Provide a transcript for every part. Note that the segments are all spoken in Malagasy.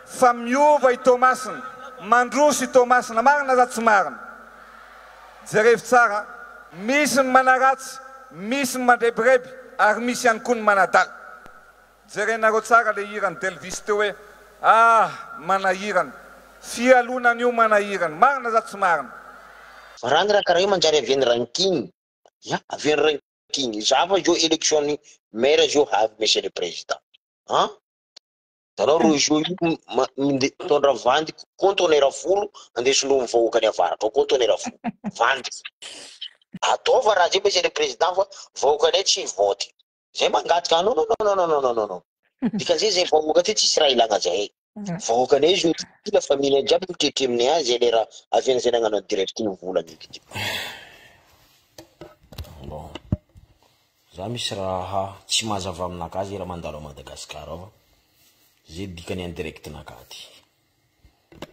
fa miova i Toamasina, mandroso i Toamasina, marina sa tsy marina? Jerevo tsara, misy ny manaratsy, misy ny mandrebireby ary misy ihany koa ny manadala. Jerenareo tsara le hiran'i Delvis teo hoe ah manahirana, fialonana io manahirana, marina sa tsy marina? Fa raha ny raha karaha io manjary avy any ranking, ya avy any ranking, za fa zao election ny maire zao avy monsieur le président an! Hitanao reo zao io mitondra vandy conteneur folo andeha soloin'ny vahoaka any avaratra ao conteneur folo vandy ataova raha zay monsieur le président fa vahoakanay tsy hivote zay mangataka non non non non non non non dikan'izay zay vahoaka ty tsisy raha ilagna zahay vahoakanay zao ty la famille jiaby mitretre aminay any zay le raha avy any zay nagnano direct ny vola eky ty. Bon, za misy raha tsy mazava aminakahy zay raha mandalo à Madagascar ao fa zay dikany en direct nakahy ty.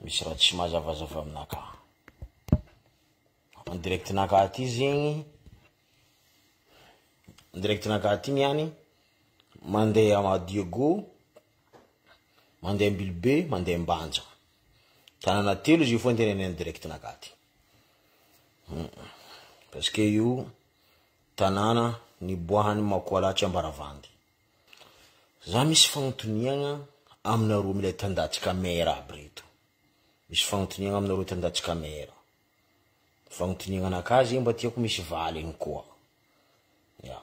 Misy raha tsy mazavazava aminakahy. En direct nakahy ty zegny, en direct nakahy ty niany mandeha à Diego, mandeha Ambilobe, mandeha Ambanja. Tanàna telo izy io fô anteneniny en direct nakahy ty. Parce que io tanàna niboahan'ny Makoalatsy Ambaravandy. Za misy fagnontoniagna aminareo milay tandatsika maire aby reto. Misy fagnontoniagna aminareo tandatsika maire. Fagnontoniagna anakahy zegny mba tiako misy valiny koa. Ya.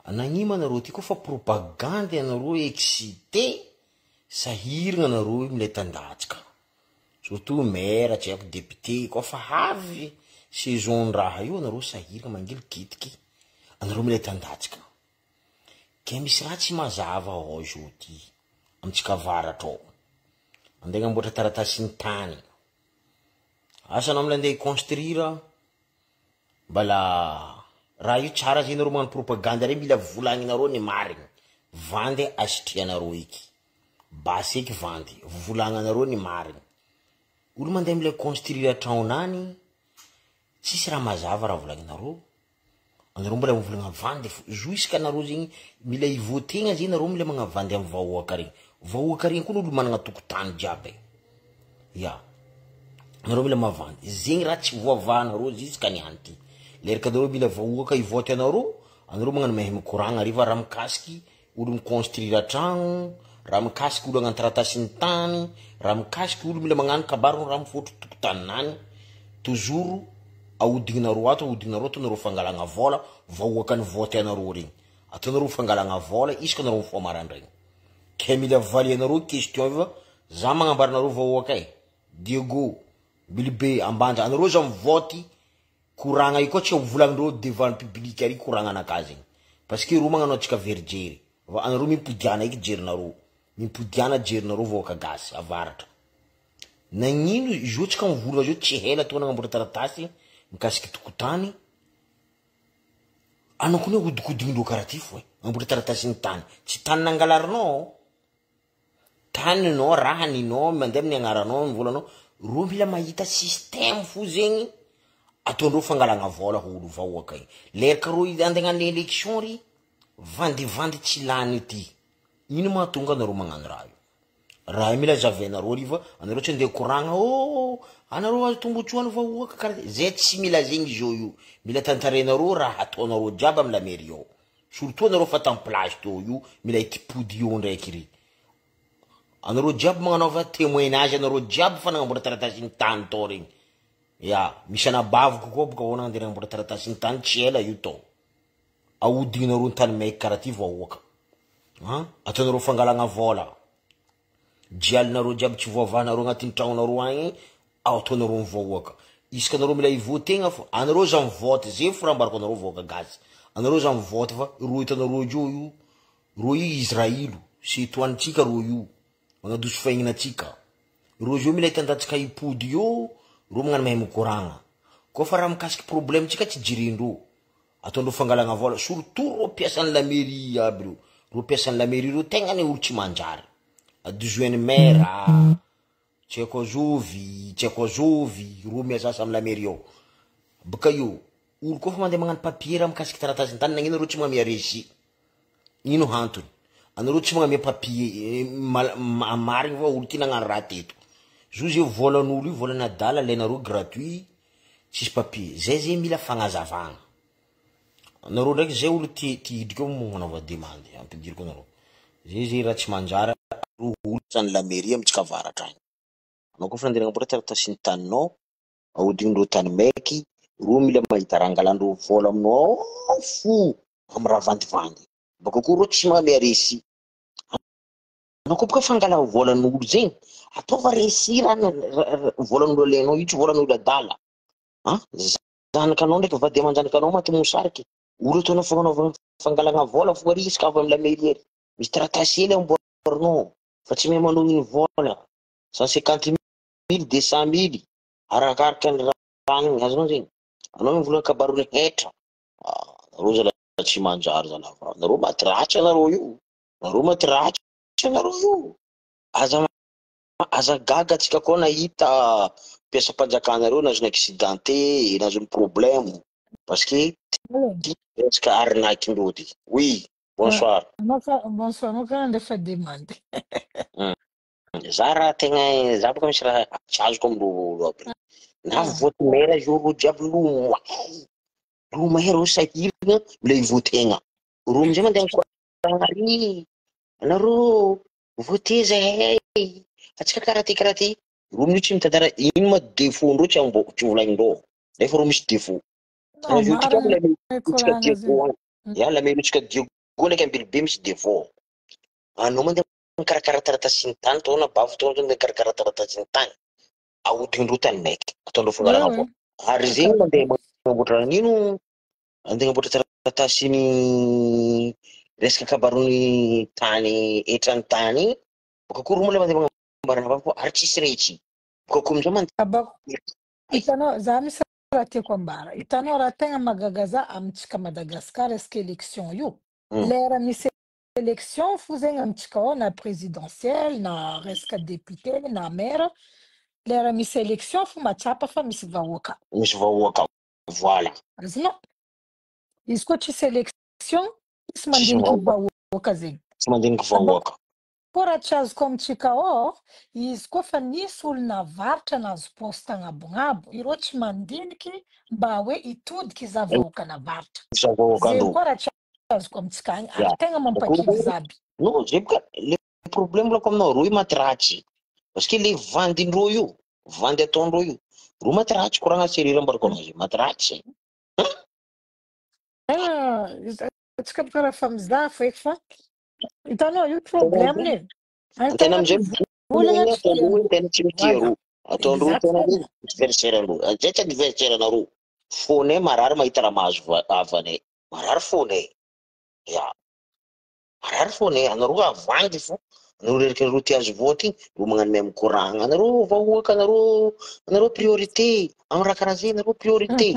Nagnino anareo ty koa fa propagandy anareo excité sahiragna anareo milay tandatsika. Surtout maire tsy haiko député koa fa avy saison raha io anareo sahiragna mangilikitiky anareo milay tandatsika. Ke misy raha tsy mazava ao zao ty amintsika avaratra ao. Andeha agnamboatra taratasin'ny tany. Asa anao mila andeha hi-construire mbala raha io tsara zegny nareo magnano propagande regny mila volagninareo ny marigny. Vandy asitrihanareo eky. Basy eky vandy. Volagnanareo ny marigny. Olo mandeha mila construire tragnonany tsisy raha mazava raha volagninareo. Anareo mbola mivolagna vandy fo. Jusque anareo zegny mila hi-voter-gna zegny nareo mila magnavandy amy vahoaka regny. Vahoaka regny koa olo managna tokotany jiaby e. Ya. Anareo mila mavandy. Zegny raha tsy voavahanareo jusque niany ty. Leraka anareo mila vahoaka hivote anareo, anareo magnano mahay mikoragna reva raha mikasiky olo mi-construire tragno, raha mikasiky olo hagnano taratasin'ny tany, raha mikasiky olo mila magnano kabary raha mifotro tokotaninany, toujours ahodignareo ato, ahodignareo ato nareo fangalagna vola, vahoaka nivote anareo regny. Ataonareo fangalagna vola isaka anareo mifoha maraindraigny. Ke mila valianareo question io fa za magnambara anareo vahoaka e. Diego, Bilibe, Ambanja, anareo za mivote koragna io koa tsy volagnindreo devant public ary koragna anakahy zegny. Parce que reo magnano antsika very jery. Fa anareo mimpodiana eky jerinareo. Mimpodiana jerinareo vahoaka gasy avaratra. Nagnino izy io tsika mivolagna zao tsy hela tonga nagnamboatra taratasy mikasiky tokotany. Anao koa ne ahodikodignindreo karaha ty fo e. Agnamboatra taratasin'ny tany. Tsy tany nangalarinao. Taninao, rahaninao, mandeha amin'ny agnaranao, ny volanao. Reo mila mahita système fo zegny ataondreo fangalagna vola ho olo vahoaka igny. Leraka reo andeha hagnano élection ry vandivandy tsy lany ty. Ino mahatonga anareo magnano raha io? Raha io mila zavainareo ry fa anareo tsy andeha koragna oh anareo azo tombotsoan'ny vahoaka karaha zay tsy mila zegny zao io. Mila tantarainareo raha ataonareo jiaby amy la mairie ao. Surtout anareo fa tamy plage teo io mila hitipody eo ndraiky ry. Anareo jiaby magnanaova témoignage anareo jiaby fa nagnamboatra taratasin'ny tany tao regny. Ya, misy anabaviko koa boka ao nandeha nagnamboatra taratasin'ny tany tsy ela io tao. Ahodignareo tany maiky karaha ty vahoaka. Han? Ataonareo fangalagna vola. Jialinareo jiaby tsy voavahanareo agnatin'ny tragnonareo agny ataonareo ny vahoaka. Isaka anareo mila hivotegna fo, anareo za mivote, zay fo raha ambarako anareo vahoaka gasy. Anareo za mivote fa reo hitanareo io io, reo io Israelo, setoanitsika reo io, magnadoso faignana atsika. Reo zao mila hitantantsika hipody io, reo magnano mahay mikoragna. Koa fa raha mikasiky problème tsika tsy jerendreo. Ataondreo fangalagna vola, surtout reo mpiasan'ny la mairie aby reo. Reo mpiasan'ny la mairie reo tegna ny olo tsy manjary. Adjoint maire, tsy haiko azovy, tsy haiko azovy, reo miasasa amy la mairie ao. Baka io, olo koa fa mandeha magnano papier raha mikasiky taratasin-tany nagnino reo tsy magnamia reçu? Ino antony? Anareo tsy magname papier marigny fa olo ty nagnano raha teto. Zo ze volan'olo io volan'adala alainareo gratuit tsisy papier. Zay zegny mila fagnazavagna. Anareo ndraiky zay olo ty ty hidriky eo magnanaova demande ampidiriko anareo. Zay zay raha tsy manjary olo tany la mairie amitsika avaratra agny. Anao koa fa nandeha nagnamboatra taratasin'ny taninao, ahodignindreo tany maiky, reo mila mahita raha angalandreo vola aminao ao fo amy raha vandivandy. Baka koa reo tsy magname récit. Anao koa boka fangala volan'olo zegny, ataova récit raha volan'olo alainao io tsy volan'olo adala. Ah, zanakanao ndraiky vady aman-janakanao maty mosariky. Olo ataonao fagnanaovana fangalana vola fo ary izy ka avy amy la mairie ary. Misy taratasy hely amboarinao fa tsy mahay manohy ny vola. 150 000, 200 000, arakaraka ny raha igny, azonao zegny. Anao mivolagna kabaron'ny hetra. Ah, nareo zalahy tsy manjary zalahy fa nareo maty ratsy anareo io. Nareo maty ratsy anareo io. Aza aza gaga atsika koa nahita mpiasam-panjakanareo nahazo accidenté, nahazo problème parce que ty resaka arnaque ndreo ty. Oui, bonsoir. Bonsoir, anao karaha ndefa demande. Za raha tegna za boka misy raha tsy azoko amindreo olo aby reo. Na vote maire io ro jiaby lomay. Lomay reo sahirana mila hivotegna. Ro amizay mandeha mikoragna ary anareo vote zahay. Atsika karaha ty karaha ty. Ro amin'io tsy mitantara ino ma défaut ndreo tsy ambo tsy volagnindreo. Nefa ro misy défaut. Non, Io tika marina la mairie-tsika koragna Diego zegny. agny. Ya la mairie-tsika Diego ndraiky Ambilobe misy défaut. Anao mandeha mikarakara taratasin'ny tany tao na bavo tao mandeha mikarakara taratasin'ny tany. Ahodignindreo tany maiky. Ataondreo fangalana vola. Ary zegny mandeha magnamboatra an'ino andeha hagnamboatra taratasiny resaka kabarony tany hetran'ny tany igny. Baka koa ro mbola mandeha magnamboarana vava ary tsisy retsy. Baka koa amizao mandeha Abako, hitanao, za misy raha tiako ambara. Hitanao raha tegna mahagaga za amintsika Madagasikara resaka élection io. Lera misy élection fo zegny amintsika ao na présidentielle na resaka député na maire. Lera misy élection fo mahatsapa fa misy vahoaka. Misy vahoaka, voilà. Azonao? Izy koa tsisy élection, tsisy Tsisy mandiniky vahoaka. vahoaka zegny. Tsy mandiniky vahoaka. Koa raha tsy azoko amintsika ao, izy koa fa nisy olona avaratra nahazo poste agnabonabo, ireo tsy mandiniky mba hoe hitodiky za vahoaka navaratra. Za vahoaka Zegny andro. koa raha tsy azoko amintsika agny, ary Ya. tegna mampakivy zaby. Non, zay boka le problème lako aminao, ro io maty ratsy. Parce que le vandindreo io, vandy ataondreo io, ro maty ratsy koragna serira ambarako anao zay, maty ratsy. Tegna atsika boka raha fa mizaha feky fa hitanao io problème e. Antena amizay Volagna tsy ataondreo tiandreo. tena tsy mitia Voilà. ro. Ataondreo tena Exactement. adversaire andreo. Zay tsy adversaire anareo. Fonay marary mahita raha mahazo havanay. Marary fonay. Ya. Marary fonay. Anareo avandy fo. Anareo reraka anareo tia azo vote igny, ro magnano même koragna. Anareo vahoaka, anareo anareo priorité. Amin'ny raha karaha zay anareo priorité.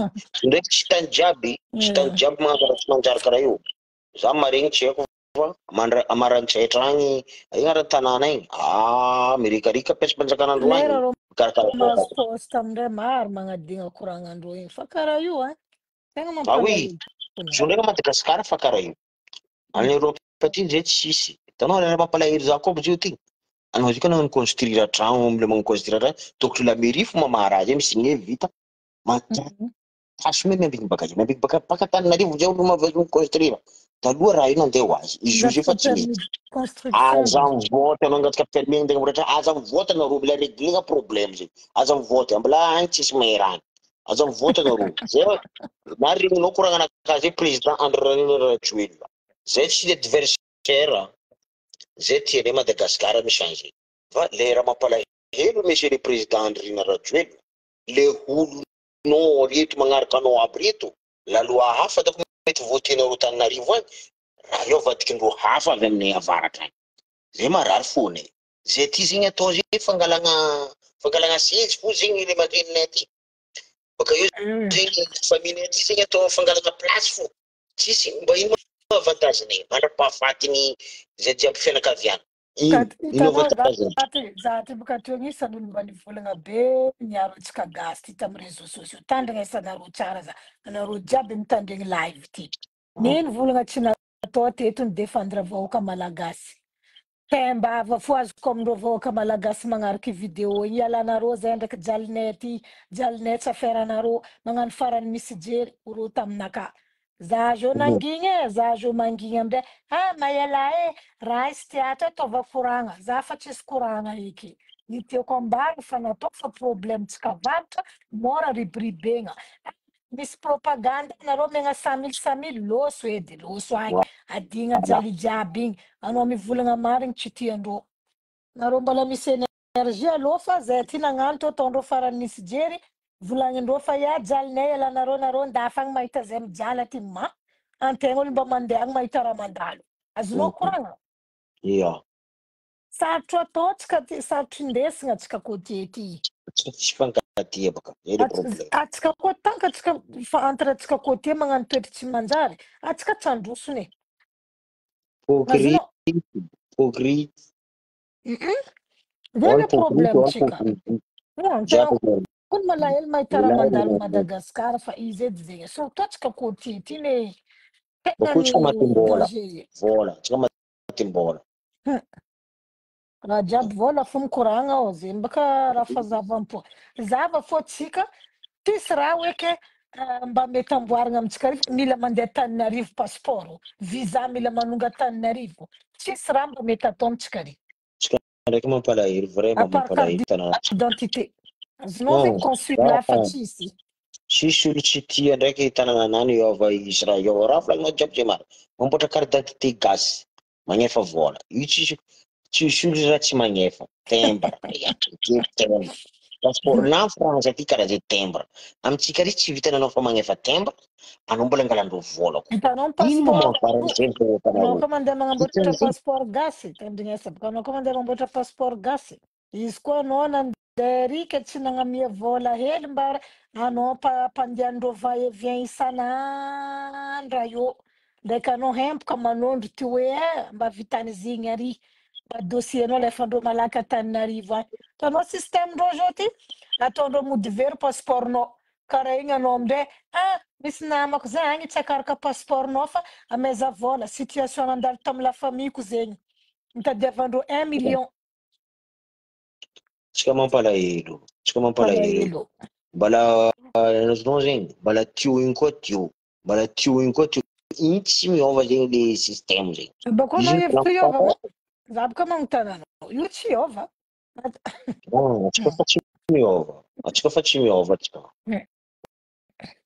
Ndraiky tsy tany jiaby, tsy tany jiaby magnano raha tsy manjary karaha io. Za maregny tsy haiko fa mandra amarantsehitra agny, igny ara tanàna igny. Ah, mirikarika mpiasam-panjakana andro agny. Lera rô Mikarakara mahazo poste amindray maro magnadigna koragnandreo igny fa karaha io hein. Tegna Ah oui, mampalahelo. zo ndraiky Madagasikara fa karaha io. Any Europe aty zay tsisy. Hitanao raha mampalahelo za koa amizio ty. Anao zio ka nagnano construire tragno, mila magnano construire tragno, tokotry la mairie fo mamaha raha zay misy vita. Matasy miambigny baka zay, miambigny baka baka Antananarivo zay olo mahavy construire. Taloha raha io nandeha ho azy. Izy io zay fa tsy mety. Construction. Aza mivote anao angataka permis andeha hamboatra tragno, aza mivote anareo mila régler problème zay. Aza mivote, mbola agny tsisy maire agny. Aza mivote anareo. Zay na regninao koragna anakahy zay président Andry Rajoelina. Zay tsy adversaire. Zay tianay Madagasikara misy an'izay. Fa le raha mampalahelo monsieur le président Andry Rajoelina, le olonao reto magnaraka anao aby reto, la loi hafa dako mety votenareo Antananarivo agny, raha io avadikindreo hafa avy amin'ny avaratra agny. Zay marary fonay. Zay ty zegny atao zay fangalagna fangalagna seza fo zegny le mareninay aty. Baka eo zegny famille aty zegny atao fangalagna place fo. Tsisy mba ino ma avantage-nay mandra-pahafatiny zay jiaby fianakaviana. Ino ino Hitanao avantage-nay? za ty boka teo agnisan'ny olo mba nivolagna be niaro antsika gasy ty tamin'ny réseaux sociaux. Tandrigna isanareo tsara za. Anareo jiaby mitandregny live ty. Nino volagna tsy natao teto ny défendre vahoaka malagasy. Taim-bava fo azoko amin'ireo vahoaka malagasy magnaraka io vidéo igny, ialanareo zay ndraiky jalinay aty, jalinay tsy affaire-nareo, magnano farany misy jery, oro taminakahy. Za zao nangigny e, za zao mangigny amindray, ah maela e, raha izy ty ato ataova koragna, za fa tsisy koragna eky. Ny tiako ambara fa natao fa problème tsika varotra, mora ribiribegna. Misy propagande nareo megna 100 000 100 000, loso edy, loso agny, adigna jaly jiaby igny, anao mivolagna marigny tsy tiandreo. Nareo mbola misy énergie aloha fa zay aty nagnano tô ataondreo farany nisy jery, volagnindreo fa ya jalinay ialanareo nareo ndafy agny mahita zay mijaly aty ma antegna olo mba mandeha agny mahita raha mandalo. Azonao koragna? Ia. Sarotro atao tsika ty, sarotro indesigna tsika côtier ty. Atsika tsisy fankatia baka, zay le problème. Atsika koa tant que atsika fa entre atsika côtier magnano toetry tsy manjary, atsika tsy handrosony e. Hypocrite, Azonao? hypocrite. Zay Ao le hypocrite, problème ao tsika. hypocrite. Non, Jiaby tegna koa ny malahelo mahita raha Milay mandalo le Madagascar fa izy edy zegny. Surtout atsika côtier ty ne tegna Bakeo tsika ny matim-bola. danger. Vola, tsika matim-bola. Raha jiaby vola fo mikoragna ao zegny baka raha fa zava-po. Zava fô tsika tsisy raha hoe ke mba mety amboarina amintsika ry mila mandeha Antananarivo passeport, visa mila manonga Antananarivo. Tsisy raha mba mety atao amintsika ry. Tsika ndraiky mampalahelo, À vraiment part carte mampalahelo tanàna. d'identité. Azonao zegny Non, consulat fa za tsisy. tsisy olo tsy tia ndraiky tanàna anany eo ava izy raha eo raha volagninao jiaby zay marina. Mamboatra carte d'identité gasy, magnefa vola. Io tsisy tsisy olo raha tsy magnefa. Timbre, timbre. Passeport na France aty karaha zay timbre. Amintsika ry tsy vitanao fa magnefa timbre, anao mbola angalandreo vola ko. Hitanao ny Ino moa passeport mahavarana zay anao vahoakanareo? koa mandeha magnamboatra Dikan'izay passeport gasy, tandrignesa baka anao koa mandeha mamboatra passeport gasy. Izy koa anao nandeha rika tsy nagnamia vola hely mba anao mpandehandreo va et vient isan'andra io. Ndraiky anao hempoka manondro ty hoe mba vitany zigny ary mba dossier anao alefandreo malaky Antananarivo agny. Hitanao système ndreo zao ty ataondreo mody very passeport nao. Karaha igny anao amindray ah misy namako zay agny tsy akaraka passeport nao fa amaiza vola situation nandalo tamy la famille ko zegny. Nitadiavandreo 1 million. Tsika mampalahelo, tsika mampalahelo. Malahelo. Mbala azonao zegny, mbala tio igny koa tio, mbala tio igny koa tio. Igny tsy miova zegny le système zegny. Bako Izy anao io hevitry iova plan mo? Za boka magnontany anao. Io tsy iova. Non, atsika fa tsy miova. Atsika fa tsy miova atsika.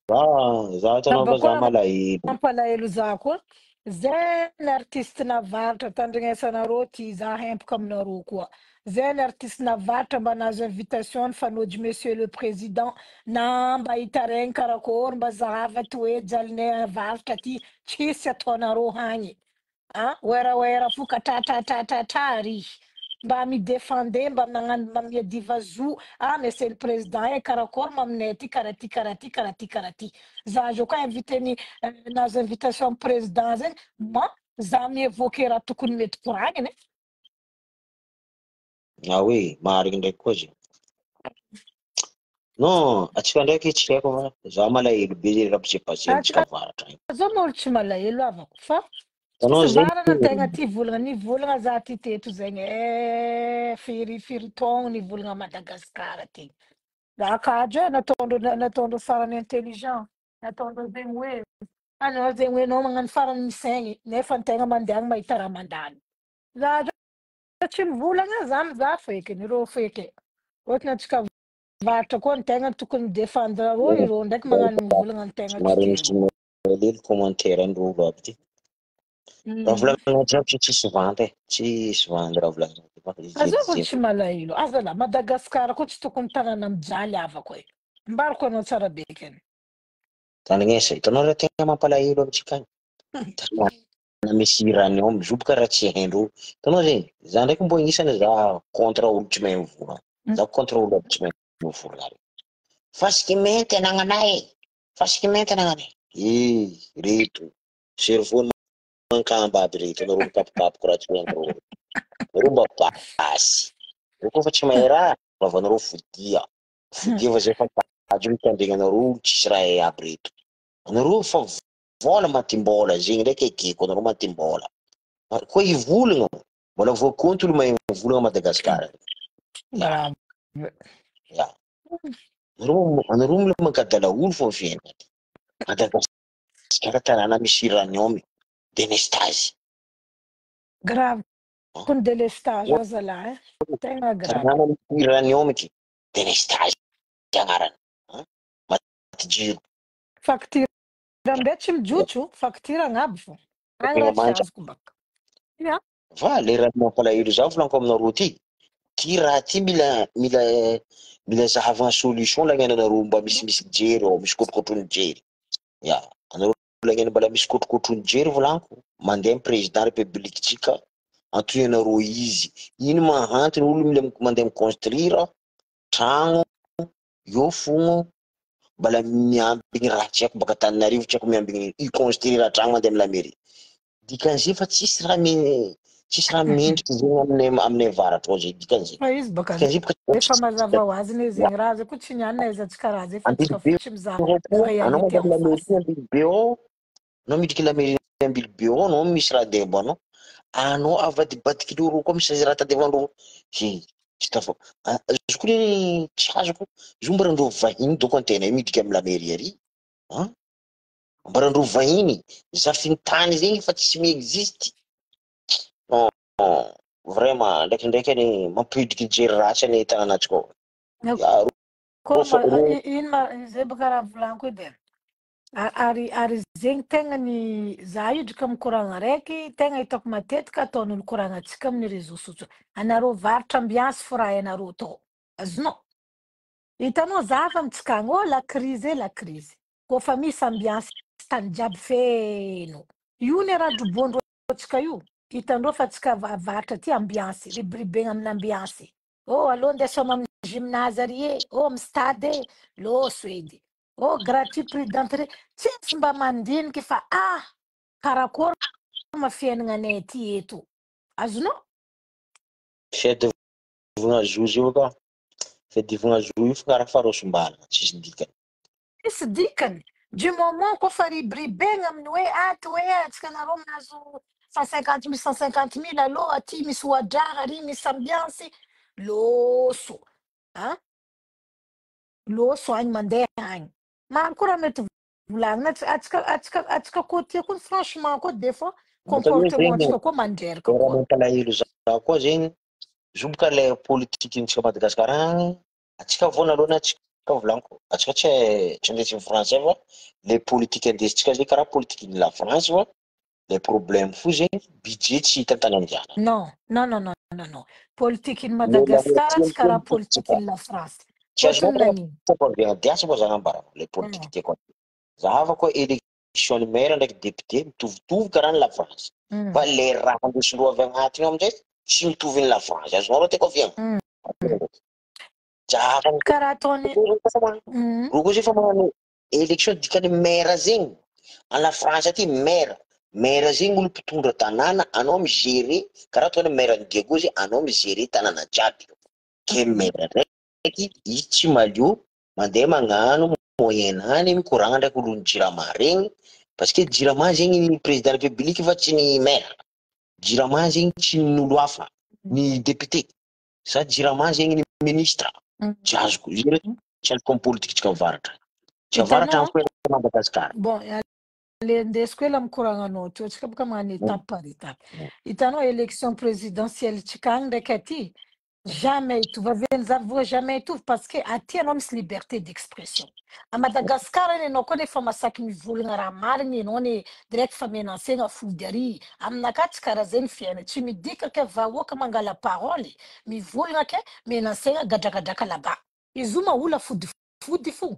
Za za hitanao fa Bako za malahelo. mampalahelo za koa. Zay ny artiste navaratra tandrignesanareo ty za hempoka aminareo koa. Zay ny artiste navaratra mba nahazo invitation ny fanojy monsieur le président na mba hitaregny karakory mba zahava ty hoe jalinay avaratra ty tsisy ataonareo hagny. Ah, oeraoera fo ka tratratratratra ry. Mba midefende mba magnano mba miadiva zo. Ah, monsieur le président e karakory maminay ty karaha ty karaha ty karaha ty karaha ty. Za zao koa invité ny nahazo invitation amy président zegny, ma za miévoquer raha tokony mety koragniny. Ah oui, marigny ndraiky koa zegny. Non, atsika ndraiky tsy haiko fa za malahelo be raha s'est passé amintsika avaratra agny. Zao ma olo tsy malahelo avako fa Anao tsy zegny varana tegna ty volagna nivolagna za ty teto zegny firy firy taogno nivolagna Madagasikara ty. Za kajo e nataondreo nataondreo farany intelligent, nataondreo zegny hoe anao zegny hoe anao magnano farany misaigny nefa antegna mandeha agny mahita raha mandalo. Za zao tsy mivolagna za mizaha feky, ireo feky. Ohatry antsika varotra koa antegna tokony midefendre reo ireo ndraiky magnano mivolagna antegna tsy Somary tiandreo. misy malahelo commentaire andreo olo aby ty. Raha volagninao jiaby tsisy vandy e, tsisy vandy raha volagninao ty fa izy Azoko edy tsy malahelo. Azala Madagasikara koa tsy tokony tanàna mijaly avako e. Mbarako anao tsara be keny. Tandrignesa, hitanao raha tegna mampalahelo amintsika agny. Tanàna misy uranium mizoboka raha tsy haindreo. Hitanao zegny, za ndraiky mbô agnisany za contre olo tsy mahay mivolagna. Za contre olo aby tsy mahay mivolagna regny. Fasiky mainty anagnanay e, fasiky mainty anagnanay. Eh, reto, cerveau mankamba aby reto, anareo mikapokapoko raha tsy haindreo. Nareo mba basy. Nareo koa fa tsy mahay raha, vavanareo fodia. Fodia fa zay fa kajo mitandregna anareo tsisy raha hay aby reto. Anareo fa Vola matim-bola zegny ndraiky ekeko anareo matim-bola. Koa hivolagna, mbola voakonty olo mahay mivolagna Madagasikara. Bravo. Ya. Anareo anareo mila mankadala olo fo amin'ny fiainana. Madagasikara tanàna misy uranium, délestage. Grave koa ny délestage ao zalahy eh. Tegna grave. Tanàna misy uranium ty, délestage agnarany. Maty jiro. Facture amindray tsy mijotso, facture agnabo fô. Agny raha tsy azoko baka. Ya. Va le raha mampalahelo zaho volaniko aminareo ty. Ty raha ty mila mila mila zahavana solution lagnananareo mba misimisy jery ao, misy kotrokotrony jery. Ya, anareo lagnana mbola misy kotrokotrony jery volaniko, mandeha ny président république tsika, antoinareo izy. Ino mahantiny olo mila mandeha mi-construire tragno, eo fogno mbola miambigny raha tsy haiko baka Antananarivo tsy haiko miambigny i-construire tragno mandeha amy la mairie. Dikan'izay fa tsisy raha tsisy raha mendriky zegny aminay aminay avaratra ao zay dikan'izay. Fa izy baka Dikan'izay baka efa mazava ho azy ne zegny raha zay koa tsy nianina aiza tsy karaha zay fa tsika Ambilobe fo tsy mizaha koa anao réalité mandeha amy en la face. mairie Ambilobe ao, anao midriky la mairie Ambilobe ao anao misy raha andeha amboanao, anao avadibadiky reo koa misy raha tadiavandreo. Ze tsy tafa izy koa le tsy azoko, izy io mbarandreo vahiny doko antena io midriky amy la mairie ary. An? Mbarandreo vahiny, zafin-tany zegny fa tsy mi-existe. Non, vraiment ndraikindraiky any mampidriky jery ratsy any tanànantsika ao. Ya, Koa rô fa ma rô ino ma zay baka raha volaniko edy e. Ary ary zegny tegna ny za io drika mikoragna araiky tegna hitako matetika ataon'olo koragna antsika amin'ny réseaux sociaux. Anareo varotra ambiance fo raha hainareo atao. Azonao? Hitanao za fa amintsika agny, oh la crise e la crise. Koa fa misy ambiance tany jiaby feno. Io ny raha droboandreo antsika io. Hitandreo fa antsika avaratra aty ambiance, ribiribegna amin'ny ambiance. Oh allo andeha soma amin'ny gymnase ary e, oh amin'ny stade e, loso edy. Oh gratuit prix d'entrée. Tsisy mba mandiniky fa ah karakory ma fiaignanay aty eto. Azonao? Fiadivagna zo zio ka. Fiadivagna zo io fa karaha farosom-balana, tsisy dikany. Tsisy dikany. Du moment koa fa ribiribegna amin'ny hoe ato hoe antsika nareo mahazo 150 000 150 000 aloha aty misy ohadraha ary misy ambiance loso. Ah? Loso agny mandeha agny. Maro koa raha mety volagnina atsika atsika atsika côtier koa franchement koa des fois Baka io comportement zegny antsika koa mandreraka raha koa. mampalahelo za koa zegny, zo boka le politikintsika Madagasikara agny, atsika voanalohany atsika volaniko, atsika tsy tsy andesin'ny français fa le politique andesintsika zegny karaha politikin'ny la France fa le problème fo zegny budget tsy hita tany andianana. Non, non, non, non, non, non. Politikin'i Le Madagasikara tsy karaha politika. politikin'i la France. Tsy azonao Fôtony raha nagnino? tiako avy diasa moa zany ambarako le politique tiako. Zahava koa élection ny maire ndraiky député mitovitovy karaha ny la France. Fa le raha andesindreo avy agnatiny ao amizay tsy mitovy ny la France. Azonao raha tiako avy Zahava Karaha ataony Rô koa zay fa magnano élection dikany maire zegny. En la France aty maire, maire zegny olo mpitondra tanàna anao mi-gérer karaha ataony maire ny Diego zay anao mi-gérer tanàna jiaby. Ke maire ndraiky izy tsy malio mandeha magnano moyen any mikoragna ndraiky olon'ny Jirama regny parce que Jirama zegny ny président de la République fa tsy ny maire. Jirama zegny tsy ny olo hafa, ny député. Sa Jirama zegny ny ministre. Tsy azoko izy tsy azoko amin'ny politique tsika avaratra. Tsy avaratra Hitanao? amin'ny Madagasikara. Bon, le andesiko ela mikoragna anao teo tsika boka magnano étape par étape. Hitanao élection présidentielle tsika agny ndraiky aty jamais hitovy avy za voa jamais hitovy parce que aty anao misy liberté d'expression. À Madagascar eny anao koa nefa masaky mivolagna raha marigny anao ne direct fa menacena fody ary. Aminakahy tsy karaha zegny fiainana. Tsy midika ke vahoaka mangala parole mivolagna ke menacena gadragadraka là-bas. Izy io ma olo afodifody fo.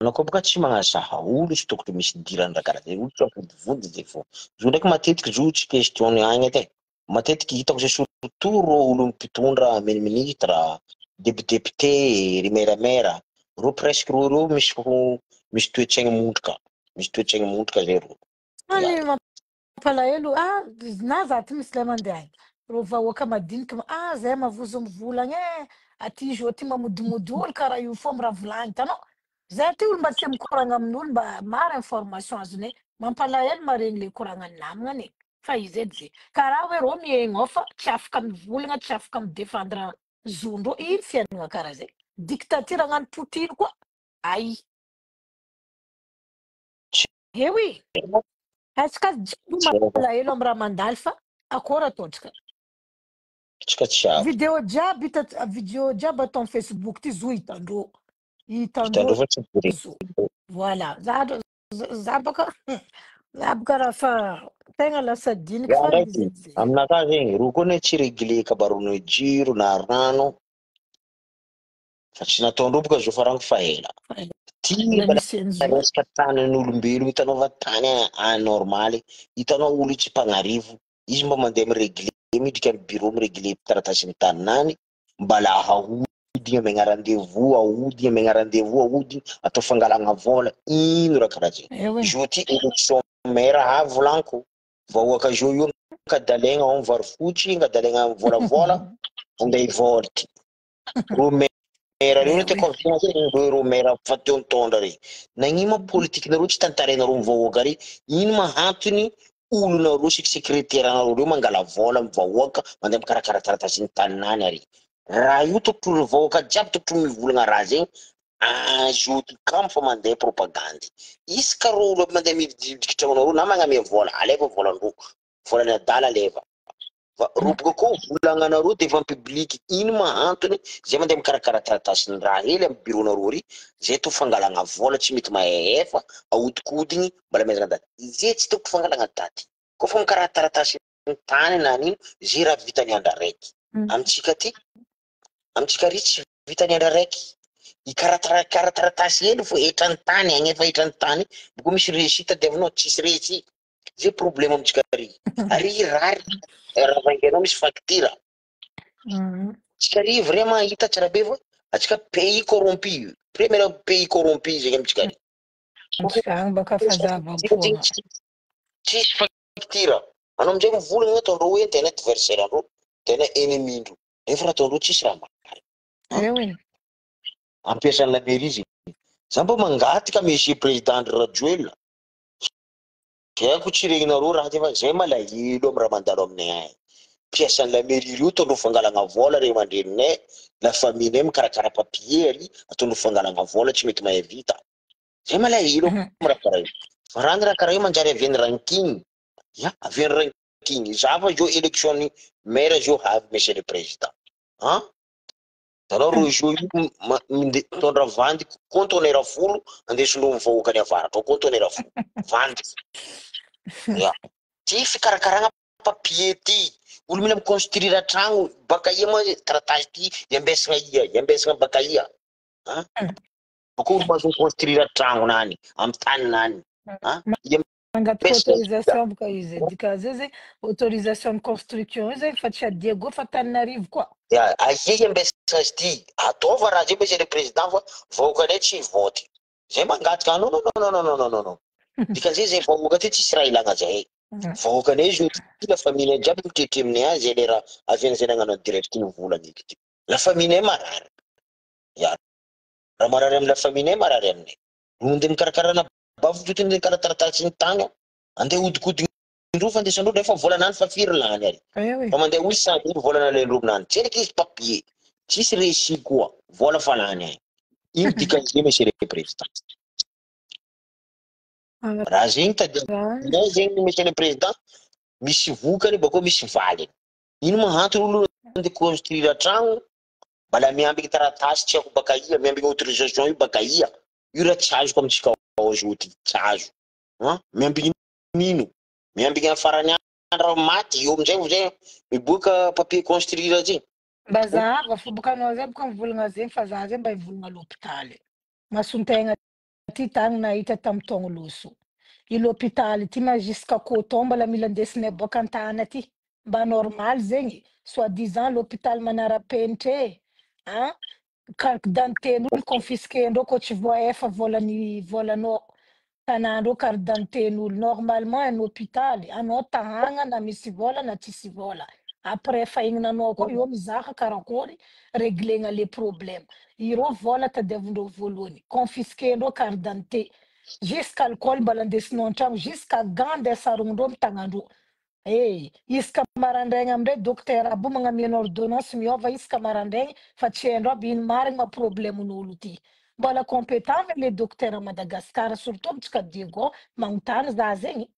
Anao koa boka tsy magnazaha olo tsy tokony misy idirany raha karaha zay olo tsy afodivody zay fo. Zo ndraiky matetiky zo tsy question agny edy e. Matetiky hitako zay surtout rô olo mpitondra ministre, député, ry maire maire, rô presque rô reo misy misy toetsaigny mondroka, misy toetsaigny mondroka zay rô. Any mampalahelo ah na za ty misy lay mandeha agny. Rô vahoaka madiniky ah zay mavozo mivolagna e aty izy io aty mamodimody olo karaha io fô amy raha volagny hitanao. Zay ty olo mba tia mikoragna amin'olo mba maro information azonay. Mampalahelo maregny le koragnan'ny namagna anie fa izy edy ze karaha hoe rô miaigna ao fa tsy afaka mivolagna tsy afaka mi-defendre zon-drô ino fiaignana karaha zay dictature agnano Poutine koa ay eh oui antsika jiaby malahelo amy raha mandalo fa akôry ataontsika Tsika tsy avy. Video jiaby hita video jiaby atao amy Facebook ty zo hitandreo hitandreo Hitandreo fa tsy vory. zo voilà za za baka za baka raha fa tegna lasa diniky Ya fa ndraiky, izy edy aminakahy zegny, ro koa ne tsy réglé kabaron'ny jiro na rano, fa tsy nataondreo boka zao fa rango fa ela. Ty ela mbala misy an'izao resaka tanin'olombelo, hitanao fa tany anormaly, hitanao olo tsy mpagnarivo, izy mba mandeha miregle, midriky amy bureau miregle taratasin'ny taninany, mbala ahodiny amegna rendez-vous, ahodiny amegna rendez-vous, ahodiny, atao fangalagna vola, ino raha karaha zegny. eh oui Izy ty élection maire avy volaniko, vahoaka zao io ankadalaigna ao amy vary fotsy, ankadalaigna amy volavola, andeha hivolte. Ro maire reo eh oui tiako avy zegny, reo ro maire fa teo nitondra re. Nagnino ma politique nareo tsy tantarainareo amy vahoaka re? Ino ma antony olonareo sy secrétaire anareo reo mangala vola amy vahoaka, mandeha mikarakara taratasin'ny taninany ary. Raha io tokotry vahoaka jiaby tokotry mivolagna raha zegny, azo kamo fa mandeha propagandy. Isaka ro olo aby mandeha midididika tragnonareo na magnamia vola, aleva volandreo, volany adala aleva. Fa roboka koa volagnanareo devant public, ino ma antony zay mandeha mikarakara taratasin'ny raha hely amy bureau-nareo ary, zay to fangalagna vola tsy mety mahefa, ahodikodiny mbola amezana daty. Zay tsy tokotry fangalagna daty. Koa fa mikarakara taratasin'ny tany na anino, zay raha vitany andro araiky. Amitsika ty, amitsika ary tsy vitany andro araiky. Ikarakara taratasy hely fo hetrany tany, agnefa hetrany tany, boko misy reçu tadiavinao, tsisy reçu. Zay problème amitsika ary. Ary rary raha vangainao misy facture. Tsika ary vraiment hita tsara be fa atsika pays corrompu, premier pays corrompu zegny amitsika ary. Antsika agny baka fazava-poagna. Tsisy facture. Anao amizay mivolagna ataondreo hoe tena adversaire andreo, tena ennemi ndreo. Nefa raha ataondreo tsisy raha marina. Eh oui. Ampiasan'ny la mairie zegny. Za mba mangataka monsieur président Andry Rajoelina. Zay ako tsy regninareo raha ty fa zay malahelo amy raha mandalo aminay agny. Mpiasan'ny la mairie reo ataondreo fangalagna vola ray aman-dreninay, la famille-nay mikarakara papier ary ataondreo fangalagna vola tsy mety mahay vita. Zay malahelo amy raha karaha io. Fa raha ny raha karaha io manjary avian'ny ranking. Ya, avian'ny ranking. Za fa zao élection ny maire zao avy monsieur le président. Hein? Tanao ro zao io mitondra vandy conteneur 10 andesindreo ny vahoaka ny avaratra ao conteneur 10. Vandy. Ya. Ty fikarakaragna papier ty. Olo mila mi-construire tragno baka ia moa taratasy ty iambesagna ia, iambesagna baka ia. Hein? Baka olo mahazo mi-construire tragno nany, amy tany nany. Hein? Mangataka Iambesagna ia. autorisation boka izy dika zay zegny autorisation de construction io zegny fa tsy Diego fa Tananarivo koa. Ya, aia iambesagna azy ty. Ataova raha zay monsieur le président fa vahoakanay tsy vote. Zay mangataka non non non non non non non non. Dikan'izay zay vahoaka ty tsisy raha ilagna zahay. Vahoakanay izy io ty la famille jiaby mitretry aminay azy zay le raha avy an'izay nagnano direct ny volana eky ty. La famille marary. Ya, raha marary amy la famille marary aminay. Mandeha mikarakara na bavy totony ny karaha taratasy ny tany. Andeha hodikodiny ndreo fandesandreo nefa vola nany fa firy lany ary. Eh oui. Fa mandeha hoy sady vola nalaindreo aminany. Tseriky izy papier. Tsisy reçu koa. Vola fa lany agny. Ino dikan'izay monsieur le président? Raha zegny tadiavinay zegny monsieur le président, misy vokany bakeo misy valiny. Ino ma antony olo andeha construire tragno, mbala miambiky taratasy tsy haiko baka ia, miambiky autorisation io baka ia. Io raha tsy azoko amitsika ao zao ty, tsy azo. Hein? Miambiky nino? Miambiky amy farany andro maty eo amizay vao zay miboaka papier construire zegny. Mba zahava fo boka anao zay boka mivolagna zegny fa za zay mba hivolagna l'hôpitaly. Mason-tegna ty tany nahita tamy taogno loso. I l'hôpitaly ty ma jusqu'à coton mbola mila andesinay boaka an-tany aty. Mba normal zegny. Soi disant l'hôpital manara-penitra e. Hein? Carte d'identité-n'olo confisqué-ndreo koa tsy voaefa volany volanao. Tanàndreo carte d'identité-n'olo. Normalement un hôpital anao tahagna na misy vola na tsisy vola. Après fahignananao koa eo mizaha karakory réglegna le problème. Ireo vola tadiavindreo voalohany. Confisqué-ndreo carte d'identité. Jusqu'à alcool mbola andesinao an-tragno, jusqu'à gant ndeha sarognondreo amy tagnandreo. Eh, isaka marandraigny amindray docteur aby io magnamia ordonnance miôva isaka marandraigny fa tsy haindreo aby ino marigny ma problème-n'olo ty. Mbola compétent ve le docteur à Madagascar surtout amintsika Diego magnontany za zegny.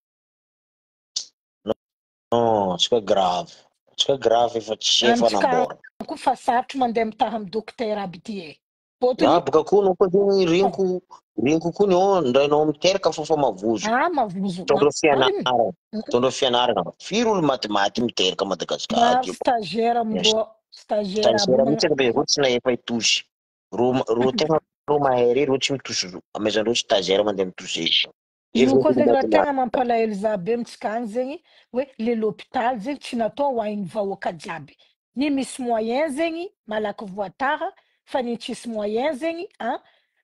Non, antsika grave. Antsika grave efa tsy efa Amintsika namboarina. koa fa sarotro mandeha mitaha amy docteur aby ty e. Fôtony Ah, boka koa anao koa zegny reniko reniko koa ny ao ndrainao miteraka fô fa mavozo. Ah, mavozo Tondro marigny. fianarana, tondro fianarana. Firy olo matimaty miteraka Madagasikara Maro aty. stagiaire amindreo, stagiaire aby Stagiaire magna mihitsy be reo tsy nahefa hitosy. Ro ro tegna ro mahay reo tsy mitosy ro. Amezandreo stagiaire mandeha mitosy izy. Io Efa koa olo zegny raha matimaty. tegna mampalahelo za be amintsika agny zegny hoe le l'hôpital zegny tsy natao ho an'ny vahoaka jiaby. Ny misy moyen zegny malaky voatara fa ny tsisy moyen zegny an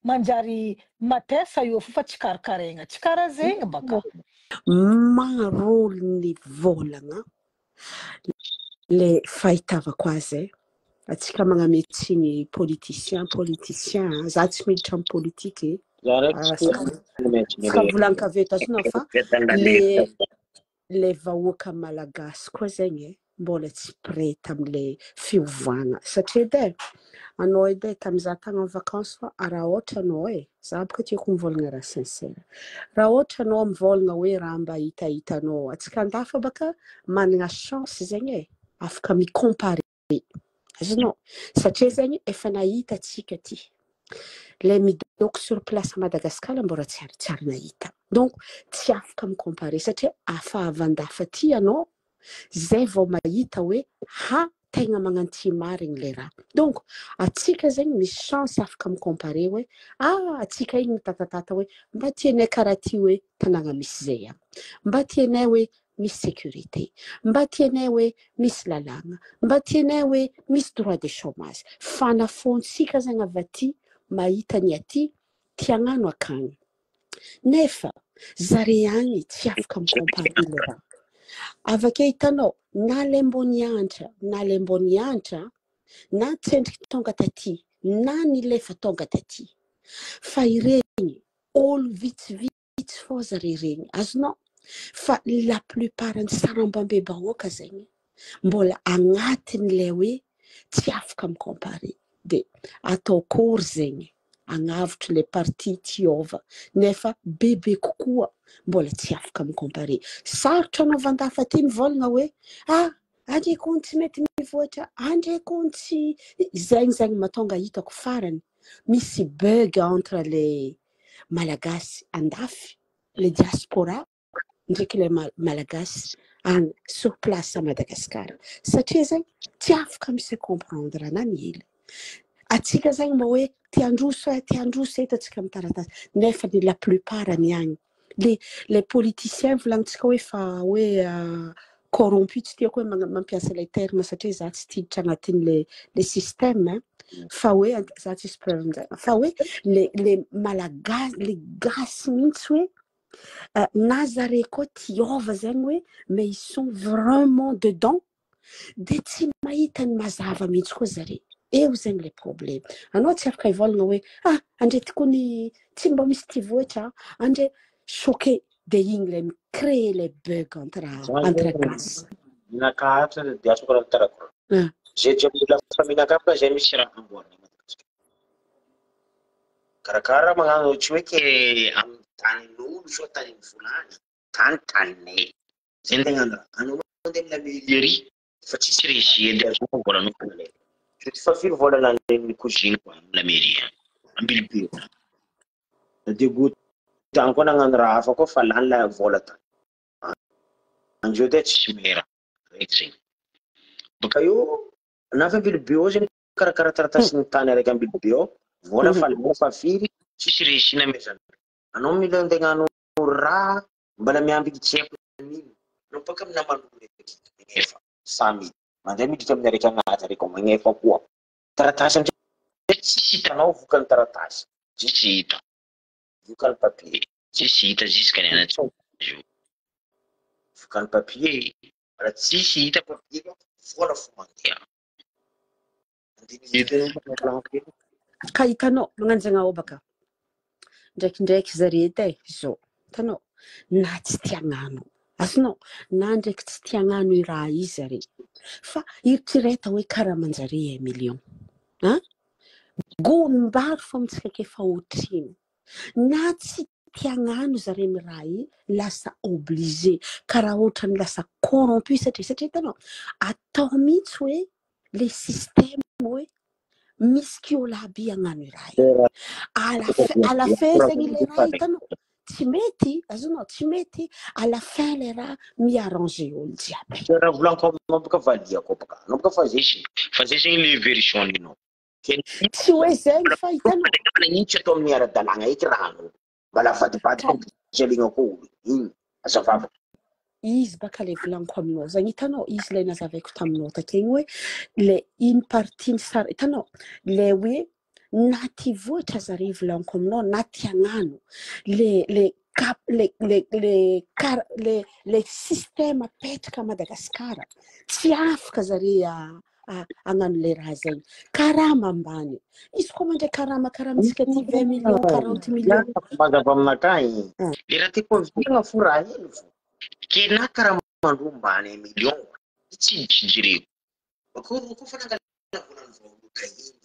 manjary matesa eo fo fa tsy karakaraigna. Tsy karaha zegny baka. Maro ny vôlagna le fahitavako azy e. Atsika magname tsiny politicien, politicien. Za tsy miditra amin'ny politique e. Za raiky Ah, tsy Tsy ka volan-kaveta azonao fa le le vahoaka malagasy koa zegny e mbola tsy prêt am'le fiovana satria edy e anao edy e tamiza tagny en vacances fa raha ohatra anao e za boka tiako mivolagna raha sincère raha ohatra anao mivolagna hoe raha mba hitahitanao atsika andafa baka manana chance zegny e afaka micomparer azonao satria zegny efa nahita atsika ty le midoko sur place à Madagascar mbola tsy ary tsy ary nahita donc tsy afaka micomparer satria afa avy andafa ty anao zay vao mahita hoe ha tegna magnanty marigny le raha donc atsika zegny misy chance afaka micomparer hoe ah atsika igny mitatatata hoe mba tianay karaha ty hoe tanàgna misy zay agny mba tianay hoe misy sécurité mba tianay hoe misy lalàgna mba tianay hoe misy droit de chômage fa nafontsika zegny avy aty mahita ny aty tiagnano akagny nefa zare agny tsy afaka micomparer le raha avake hitanao na le mbô nianatra na le mbô nianatra na tsendriky tonga taty na nilefa tonga taty fa iregny olo vitsivitsy fô zare regny azonao fa la plupart ny sarambambe-bahoaka zegny mbola agnatin'ilay hoe tsy afaka micomparer de atao kory zegny agnavotro le parti tiova nefa bebe kokoa mbola tsy afaka micomparer sarotra anao vandafa ty mivolagna hoe ah andre kony tsy mety mivoatra andre kony tsy zegny zegny mahatonga hitako farany misy bug entre le malagasy andafy le diaspora ndraiky le malagasy any sur place à Madagascar satria zegny tsy afaka misy comprendre na ny hely atsika zegny mba hoe te handroso e te handroso eto atsika mitaratasy nefa ny la plupart ny agny le les politiciens volagnintsika hoe fa hoe corrompu tsy tiako hoe mampiasa le terme satria za tsy tiditra agnatin'le le système hein. Fa hoe za tsisy preuve amin'izay fa hoe le le malagasy le gasy mihitsy hoe na zare koa tiova zegny hoe mais ils sont vraiment dedans de tsy mahita ny mazava mihitsy koa zare eo zegny le problème anao tsy afaka hivolagna hoe ah andre ty koa ny tsy mba misy ty voatra andre choqué de igny le micréer le bug entre entre gasy. Minakahatra de asoko raha tarakora. Ah. Zay jiaby mila fa minakafaka zay misy raha amboarina Madagasikara. Karakara magnano tsy hoe ke amin'ny tanin'olo so tanin'ny volany, tany taninay. Zay ny tegna raha. Anao mandeha amina mairie fa tsisy régie andeha azo volanao fa nalaina. Tsy fa firy vola nalain'ny cousine ko amina mairie. Ambilobe. Na Diego tany koa nagnano raha hafa koa fa lany la vola tany. Andreo de tsisy mera raiky zegny. Baka eo nafa Ambilobe ao zegny karakara taratasin'ny tany araiky Ambilobe ao, vola fa lany fa firy, tsisy régie namezana. Anao mila andeha hagnano raha mbala miambiny tsy haiko an'ino. Anao baka amin'ny naman'olo raiky magnefa samy mandeha miditra amin'ny araiky agnaty araiky ao magnefa koa. Taratasy amizay tsisy hitanao vokany taratasy, tsisy hita. Vokany papier, tsisy hita jusqu'à ny anaty io. Vokany papier, raha tsisy hita papier vola fo mandeha. Ka hitanao magnano zegny ao baka. Ndraikindraiky zare edy e, zao. Hitanao? Na tsy tia hagnano. Azonao? Na ndraiky tsy tia hagnano i raha i zare. Fa eritrereto hoe karaha manjare un million. An? Gonim-bary fô amintsika ke fa otrino. Na tsy tia hagnano zare amy raha i, lasa obligé. Karaha ohatran'ny lasa corrompu satria satria hitanao, atao mihitsy hoe le système hoe misy kiola aby hagnano i raha i. À la fin, à la fin zegny le raha hitanao, tsy mety, azonao, tsy mety, à la fin le raha mi-arranger olo jiaby. Raha volaniko aminao boka valiako boka. Anao boka fa zay zegny, fa zay zegny le version ninao. Tsy hoe zegny fa hitanao. Ino tsy atao amin'ny ara-dalàgna eky raha anao. Mbala avadibadika ampijalina koa olo. Ino? Azavava. Izy baka le volaniko aminao zagny hitanao izy le nazavaiko taminao takegny hoe le iny partie ny sary hitanao le hoe na ty vohitra zare volaniko aminao na ty hagnano le le cap le le le car le le système apetraka à Madagasikara tsy afaka zare hagnano le raha zegny karama ambany izy koa mandray karama karaha amintsika ty 20 millions 40 millions. Mazava aminakahy le raha tiako aviana fo raha hely fo ke na karaha mandro ambany un million tsy jereko bakeo reo koa fa nangala volany vahoaka iny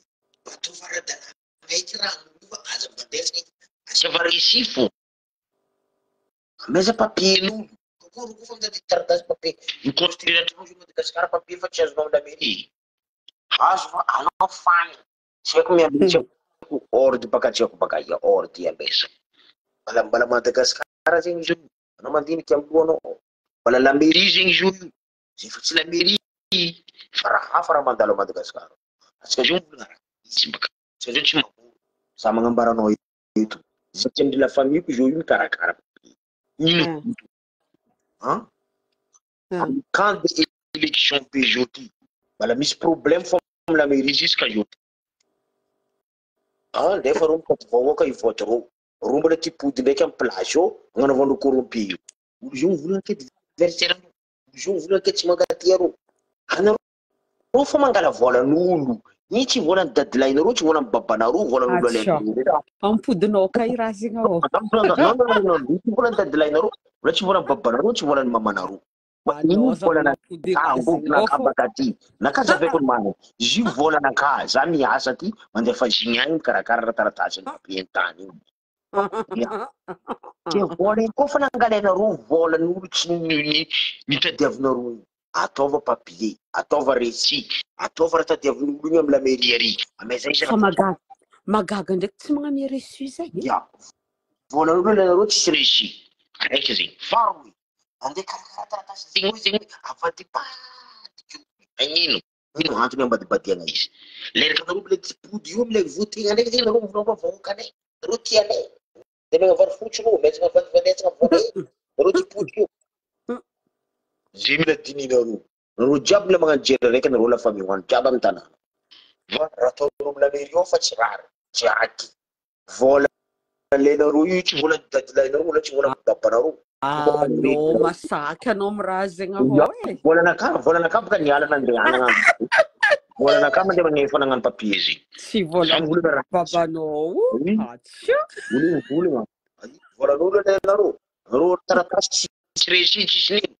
ataova ara-dalàna eky raha fa aza vadesina asiava récit fo amaiza papier n'olo koa reo koa fa mitady taratasy papier mi-construire trano zo Madagasikara papier fa tsy azonao amy la mairie azo fa anao fany tsy haiko miamby tsy haiko ordi baka tsy haiko baka ia ordi ambesa mbala mbala Madagasikara zegny izy io anao mandiniky amy lohanao mbala la mairie zegny izy io zay fa tsy la mairie fa raha hafa raha mandalo a Madagasikara atsika zio mivolagna raha izy baka atsika zio tsy mamono za magnambara anao eto zay tsy amindry la famille ko zio io mikarakara ino hein quand de élection Peugeot ty mbala misy problème fo amy la mairie jusqu'à io ah nefa reo mitady vahoaka hivote reo reo mbola ty pody ndraiky amy plage eo agnanaovandreo corrompu io olo zio mivolagna ke adversaire olo zio mivolagna ke tsy mankatia reo anareo fa mangala volan'olo ny tsy volan'ny dadilahinareo tsy volan'ny babanareo volan'olo alainareo Ampodinao ka i raha zegny ao. Non non non non tsy volan'ny dadilahinareo mbola tsy volan'ny babanareo tsy volan'ny mamanareo ino volana naka baka ty naka zavaiko ny marina izy io volanaka za miasa ty mandefa zigny agny mikarakara raha taratasy ny papier tany iny ke vola iny koa fa nangalainareo volan'olo tsy nitadiavinareo iny ataova papier ataova récit ataova raha tadiavin'olo iny amy la mairie ary amezay izy Fa magaga magaga ndraiky tsy magnamia reçu zegny. Ya volan'olo alainareo tsisy récit araiky zegny faharoe andeha karakara taratasy zegny hoe zegny hoe avadibadika agnino ino antony ambadibadiana izy leraka anareo mbola tsy pody io amilay votegna ndraiky zegny nareo mivolagna vahoakanay nareo tianay de megna vary fotsy reo metsagna vandivanetsagna vola iny nareo ty pody io zay mila dininareo nareo jiaby mila magnano jery araiky nareo la famille hoany jiaby amy tanàna fa raha ataonareo amy la mairie ao fa tsy rary tsy aky vola alainareo io tsy vola dadilahinareo vola tsy vola babanareo Anao masaky anao amy raha zegny avao e. volanaka volanaka boka niala nandehanana volanaka mandeha magnefa nagnano papier zegny Tsy vola Zany vola raha babanao. Oui. Atsia. olo mivolagna volan'olo alainareo nareo taratasy tsisy récit tsisy nino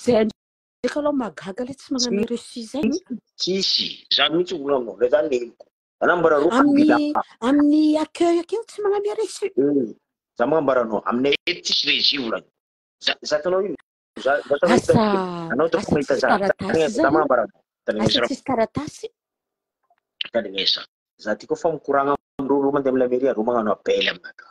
Zay ndraiky aloha magaga le tsy magnamia reçu zegny. tsisy za mihitsy vola aminao le zany heloko anambaranareo Amin'ny amin'ny accueil akeo tsy magnamia reçu. za magnambaranao aminay eto tsisy récit volagny za tanao io za Asa anao asa tokony mahita tsisy za taratasy za zany. magnambaranao Asa tsisy taratasy. tandrignesa za ty koa fa mikoragna amindreo reo mandeha amy la mairie reo magnano appel aminaka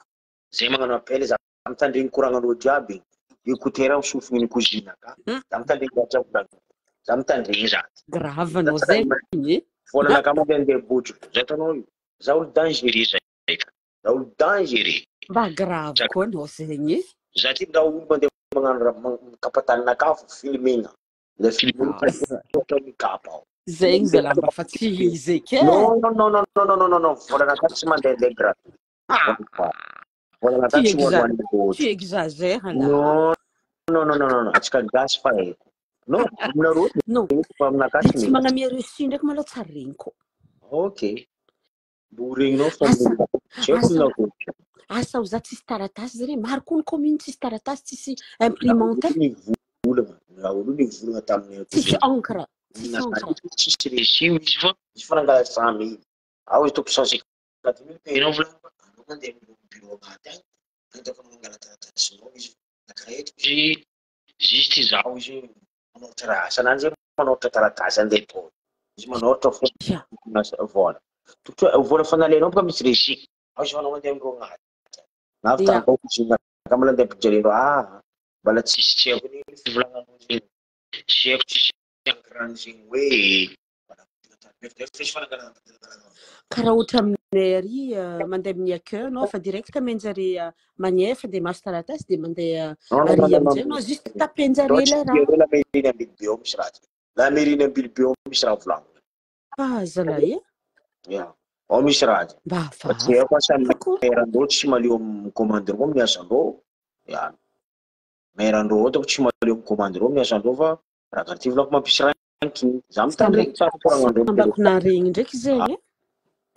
zay magnano appel za mitandregny koragnanareo jiaby écouteur amy sofigny ny cousine aka za mitandregny raha jiaby volagny za mitandregny za Grave anao zegny. volanaka mandeha andeha botro za tanao io za olo dangereux zay za olo dangereux Mba grave koa anao zegny. za ty raha olo mandeha magnano raha mikapa taninaka fo filmena le filmena Asa. atao mikapa ao Zegny zalahy mba fa tsy izy eky e. non non non non non non non non volanaka tsy mandehandeha gratuit volanaka Tu tsy exa- hoanihoan'ny botro Tu exagères là. non non non non non non atsika gasy fa haiko non aminareo Non. fa aminaka Le tsy tsy mety magnamia reçu ndraiky malôha tsary regniko. ok mbo regninao fa Asa tsy haiko asa aminareo. Asa ho za tsisy taratasy zany e. Maro koa ny commune tsisy taratasy, tsisy imprimante, Nivolagna, raha olo nivolagna taminay ato tsisy zegny. encre, tsisy encre. Tsisy reçu izy fa izy fa nangala 100 000. Ao izy toko 150 000 payenao volagny fa anao mandeha amin'ny bureau agnaty agny, hitako anao mangala taratasinao izy. Karaha eto izy, juste zaho izy manoratra raha asanany zay manoratra taratasy andeha atao. Izy manoratra fo Ya. vola. Tokotro vola fa nalainao boka misy reçu. Ao izy fa anao mandeha amin'ny bureau agnaty. Navy tany izy ka mbola andeha ampijalindreo. Ah, mbola tsisy tsy haiko ny fivolagnanao zegny. Tsy haiko tsisy encre zegny hoe Karaha ohatra aminay ary mandeha amin'ny accueil anao fa direct amenjare magnefa de mahazo taratasy de mandeha ary amin'izay anao juste tapenjare le raha. La mairie Ambilobe ao misy raha ty. La mairie Ambilobe ao misy raha volagnina. Fa zalahy e. Ya. Ao misy raha ty. Mba Fa tsy haiko asa hafahafa koa. maire andreo tsy maleo amin'ny commande reo amin'ny asandreo. Ya. Maire andreo ao ataoko tsy maleo amin'ny commande reo amin'ny asandreo fa raha karaha ty volako mampisy ranking. Za mitandregny tsara koragnandreo. Sambako naregny ndraiky zegny e.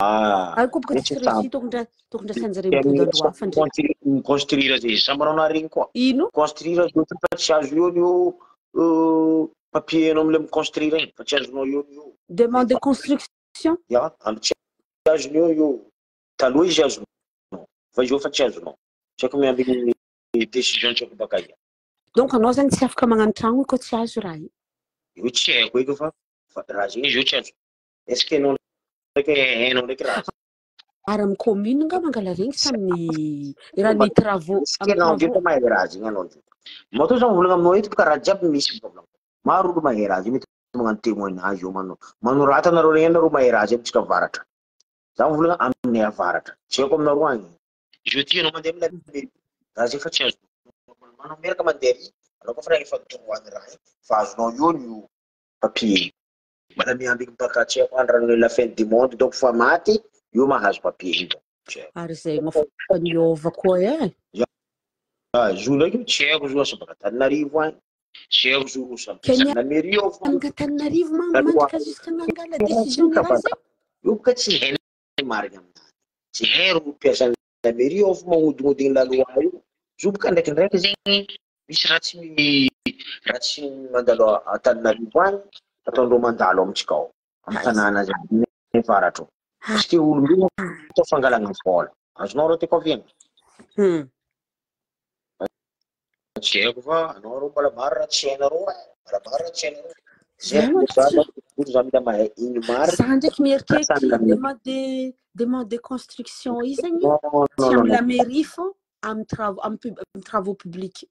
Ah, Ary koa boka mety tsisy samy. reçu tokony tokony ndrasanjare mipody andro hafa ndreky. Construire zay sambanao naregny koa. Ino? Construire zao ty fa tsy azo eo io papier anao am'le mi-construire igny fa tsy azonao eo io. Demande de construction. Ya, am tsy azony eo io. Taloha izy azonao, fa izy io fa tsy azonao. Tsy haiko miambigny décision tsy haiko baka ia. Donc anao zany tsy afaka magnano tragno koa tsy azo raha io. Io tsy haiko eky fa raha zegny izy io tsy azo. Est-ce que anao ndraiky hainao ndraiky raha zegny? Ary amin'ny commune nga mangala regny sa amin'ny raha ny travaux Est-ce que amin'ny anao travaux. ndraiky mahay raha zegny anao ndraiky? Matoa za mivolagna aminao eto boka raha jiaby misy problème. Maro olo mahay raha zegny mety magnano témoignage eo manao. Manorata anareo regny anareo mahay raha zegny amitsika avaratra. Za mivolagna aminay avaratra. Tsy haiko aminareo agny. Izy io ty anao mandeha amina mairie. Raha zegny fa tsy azo. Normalement anao miaraka mandeha ary, anao koa fa raha efa droit ny raha igny, fa azonao eo io papier. Mbola miambigny baka tsy haiko andran'ny la fin du monde donc fa maty io mahazo papier io. Tsy haiko. Ary zegny fa niova koa e. Ya, zo ndraiky tsy haiko zo asa baka Antananarivo agny. Tsy haiko zo asa Kenya la mairie ao fa Amin'ka Antananarivo mandraka jusqu'à nangala décision ny raha zegny. Io boka tsy hainy marigny aminazy. Tsy hay ro mpiasan'ny la mairie ao fa magnodingodigny la loi io. Zo boka ndraikindraiky zegny misy raha tsy mandalo Antananarivo agny ataondreo mandalo amitsika ao. Amin'ny tanàna zegny avaratra ao. Parce que olombelona atao fangalana vola. Azonao raha tiako aviana. Tsy haiko fa anao rô mbola maro raha tsy hainareo e. Mbola maro raha tsy hainareo. Zay Zay moa za tsy za mila mahay ino marina. Za ndraiky mieritreritra Asan'ny la mairie. demande de construction io zegny Non, non, tsy non, amin'ny la non. mairie fô amin'ny travaux amin'ny amin'ny travaux publics.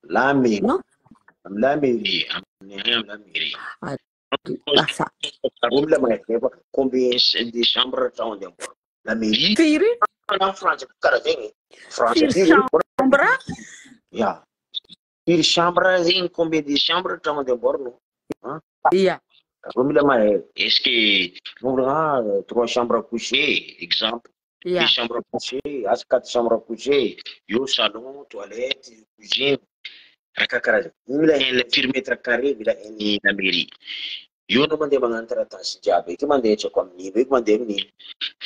La mairie. Non? Amin'ny la mairie. Amin'ny agny amin'ny la mairie. Ah, afa. Ro mila mahay fa combien de chambre trano andeha amboarina. La mairie. Firy? Na Frantsa karaha zegny. Frantsa Firy ty ro. chambre? Ya. Firy chambre zegny combien de chambre trano andeha amboarina. Hein? Ya. Ro mila mahay. Est-ce que ah, 3 chambres à coucher, exemple. Ya. 2 chambres à coucher, as 4 chambres à coucher, io salon, toilette, cuisine. Raha karaha zegny. Io mila hainy firy mètre carré mila hainy la mairie. Io anao mandeha magnano taratasy jiaby eky mandeha tsy haiko amin'ino eky mandeha amin'ino.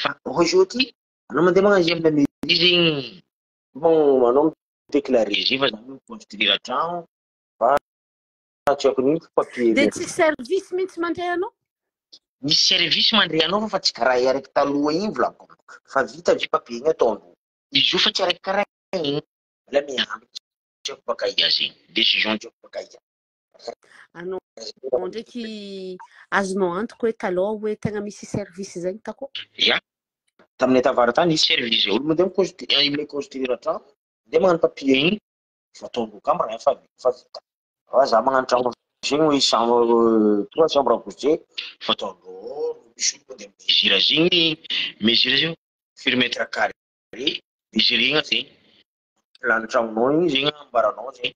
Fa aujourd'hui anao mandeha magnano izy amin'ny la mairie zegny. Bon, anao midéclarer izy fa za mi-construire trano fa tsy haiko n'ino papier. De tsy service mihitsy mandray anao? Misy service mandray anao fa tsy karaha araiky taloha igny volako. Fa vita avy papier igny ataondreo. Izy io fa tsy araiky karaha igny. Mbola miamby tsy haiko baka ia zegny. Décision tsy haiko baka ia. Anao ndraiky azonao antoko hoe taloha hoe tegna misy service zegny tako? Ya. Taminay tavaratra tany nisy service. Olo mandeha mi-construire, mi-construire trano, mandeha magnano papier igny, fa ataondreo kamy raha fa vita. Fa za magnano trano zegny hoe chambre, 3 chambres à coucher, fa ataondreo misy olo mandeha mesure zegny, mesure zegny firy mètre carré, mesurena zegny. Plan tragnonao igny zegny ambaranao zegny.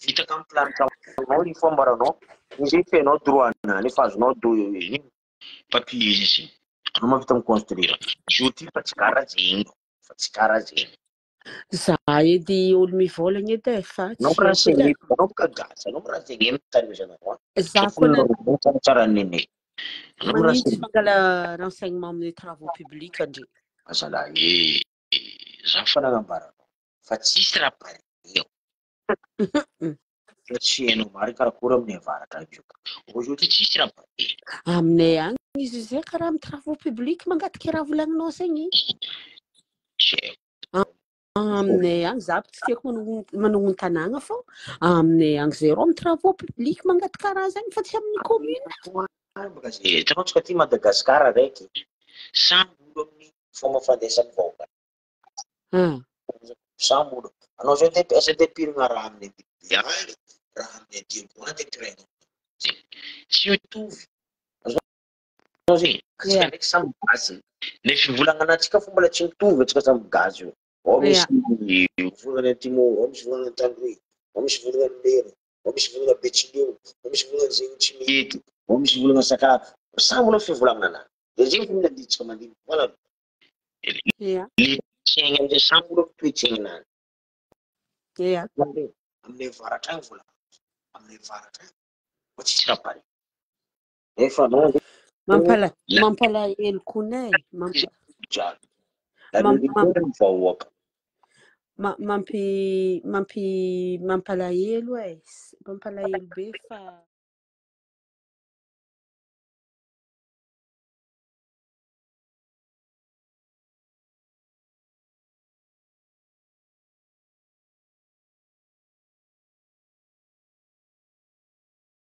Vita kamy plan tragnonao igny fo ambaranao. Igny zegny fenao droit anany, efa azonao do igny papier izy zegny. Anao mahavita mi-construire. Izy ty fa tsy karaha zegny. Fa tsy karaha zegny. Za edy olo mivolagna edy e, fa Anao tsy raha haiko edy e. segny, anao boka gasy, anao raha segny mitany misy anareo. Za koa na Tsara nene. Anao raha manintsy segny. mangala renseignement amin'ny travaux publics andre. Azalahy. Za fa nagnambaranao fa tsisy raha pare eo. Fa tsy hainao marina karakory amin'ny avaratra agny io. Aujourd'hui tsisy raha pare. Aminay agny izy zay karaha amy travaux publics mangataky raha volagninao zegny. Tsy haiko. Aminay agny za tsy tiako manogno tanàgna fô aminay agny zay rô amy travaux publics mangataka raha zegny fa tsy amin'ny commune. Baka zay. Hitanao tsika aty Madagasikara raiky samby olo amin'ny fomba fandraisany vahoaka. Samby olo. Anao zao te asa te pirina raha amin'ny Andibe any, raha amin'ny Andibo any te pirina. Tsy mitovy. Azonao zegny. Atsika ndraiky samby gasy. Ny fivolagnanantsika fo mbola tsy mitovy atsika samby gasy io. Ao misy volana Antimo, ao misy volana Antandroy, ao misy volana Merina, ao misy volana Betsileo, ao misy volana zegny tsy mety, ao misy volana Sakara. Samby olo fivolagnana. De zegny fo mila andinitsika mandiniky. Voilà. Le toe-tsaigna amizay samby olo amy toe-tsaigninany. Aminay avaratra agny vola. Aminay avaratra agny. Fa tsisy raha pare. Nefa anao Mampalahelo konay. Jiaby. La vérité ny vahoaka. Mampalahelo e. Mampalahelo be fa.